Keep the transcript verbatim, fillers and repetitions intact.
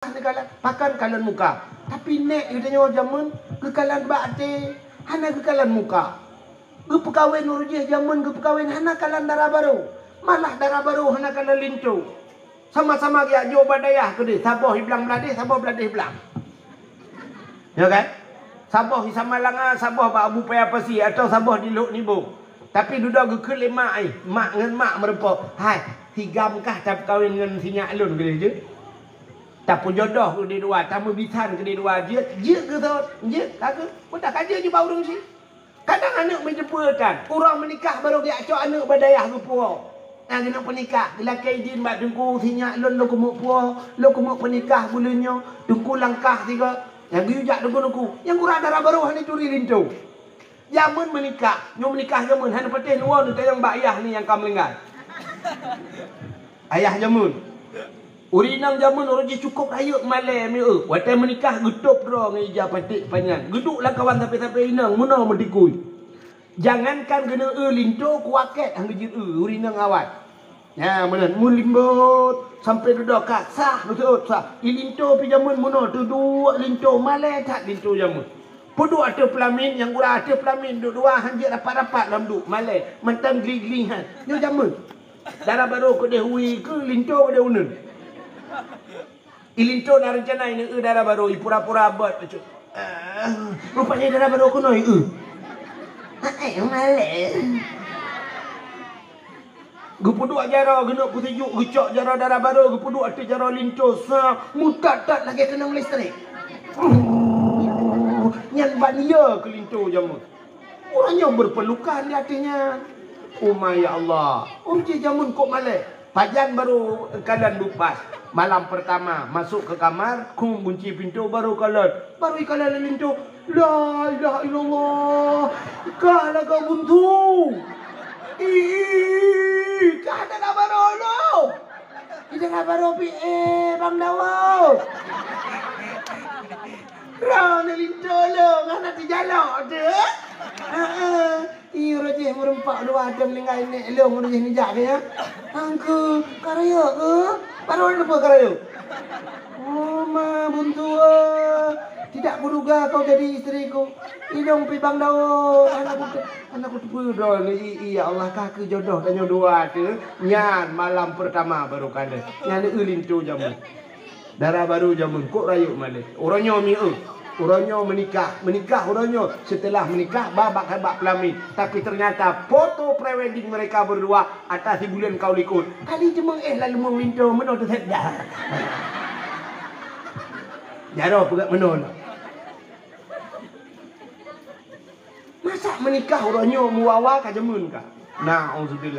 neukalon, pakon kalon muka. Tapi nèk geutanyoe jameun geukalon bak até, hana geukalon muka. Geupeukawen ureueng jih jameun geupeukawen hana kalon dara barô, malah dara barô hana kalon linto. Sama-sama geujak jok bak dayah keudeh, saboh i blang bladeh, saboh bladeh blang. Ya kan? Saboh i Samalanga, saboh bak Abu Paya Pasi, atawa saboh di Lhok Nibong. Tapi dudoe geukheun lé mak, eh, mak ngon mak meurumpok, "Hai, si Gam kah tapeukawen ngon si nyak lôn keudeh jeuet? Tapeujodoh keudeh dua, tameubisan keudeh dua, jeuet, jeuet keu sot, jeuet, ka keuh, peue dak ka jeuet jibak ureueng syiek." Kadang aneuk meujeupeue tan, ureueng meunikah barô geujak cok aneuk bak dayah geupuwoe. Nyang keuneuk peunikah, geulakèe idin bak teungku, "Si nyak lôn, lôn keumeuk puwoe, lôn keumeuk peunikah buleuen nyoe, teungku langkah sigoe." Nyang geuyue jak teungku-teungku, nyang gura dara barô hana turi linto. Jameun meunikah, nyoe meunikah jameun, hana patéh neuwoe neutanyong bak ayah ni nyang ka meuninggai. Ayah jameun. Ureueng inong jameun ureueng jih cukôp rayeuk malèe mieu. Watèe meunikah geutôb droe ngon ija paték panyang. Geuduek lam kawan sampé-sampé inong meunoe meutikui. Jangankan geuneuk eu linto kuakét han geujeuet eu ureueng inong awai. Nyan meunan meulimbot sampé dudoe ka sah beutôi sah. I linto pih jameun meunoe teuduek linto malèe that linto jameun. Peuduek ateueh peulamin nyang gura ateueh peulamin duek dua han jeuet rapat-rapat lam duek malèe mantong gli-gli han. Nyoe jameun. Dara barô keudeh wie keu linto keudeh uneun. I linto na reuncana ineuk eu dara barô, i pura-pura bot bacut. Ah, rupanya dara barô keunoe i eu. Hai, malèe. Geupeuduek jaroe geuneuk peusijuek, geucok jaroe dara barô, geupeuduek ateueh jaroe linto, sa, meutat-tat lagèe keunong listrik. Nyan ban ye keu linto jameun. Ureueng nyoe beupeulukan di ateueh nyan. Uma ya Allah, ureueng jih jameun kok malèe. Pajan barô kalon beupas. Malam peurtama masôk keu kamar, khum gunci pintoe barô kalon. Barô ikalon lé linto. La ilaha illallah. Ka lagèe buntu. Ih, ka dara barô lôn. Di dara barô pih, eh, Bang Dawo. Droeneuh linto lôn hana teujalok teuh. Heeh. Ih, uroe jih meureumpok dua ateueh meuninggai nèk lôn uroe jih neujak keu nyan. Angku, ka rayeuk keuh? Barô neupeu ka rayeuk. Oh, ma, buntu, eh. Tidak kuduga kau jadi istriku. Ilôn pih Bang Dawo, hana kute-, hana kuteupeu droeneuh, i, i, ya Allah, ka keuh jodoh tanyoe dua teuh. Nyan malam peurtama barô kalon. Nyan eu linto jameun. Dara barô jameun kok rayeuk malèe. Uroe nyoe mieu. Uroe nyoe meunikah. Meunikah uroe nyoe. Setelah meunikah, ba bak, bak peulamin. Tapi ternyata foto pre-wedding mereka berdua atas hiburan kaul ikut. Kali cuma eh lalu meuminto meunoe teuh dah. Jaroe peugah meunoe. Masa meunikah uroe nyoe meuwawa ka jameun ka? Nauzubillah.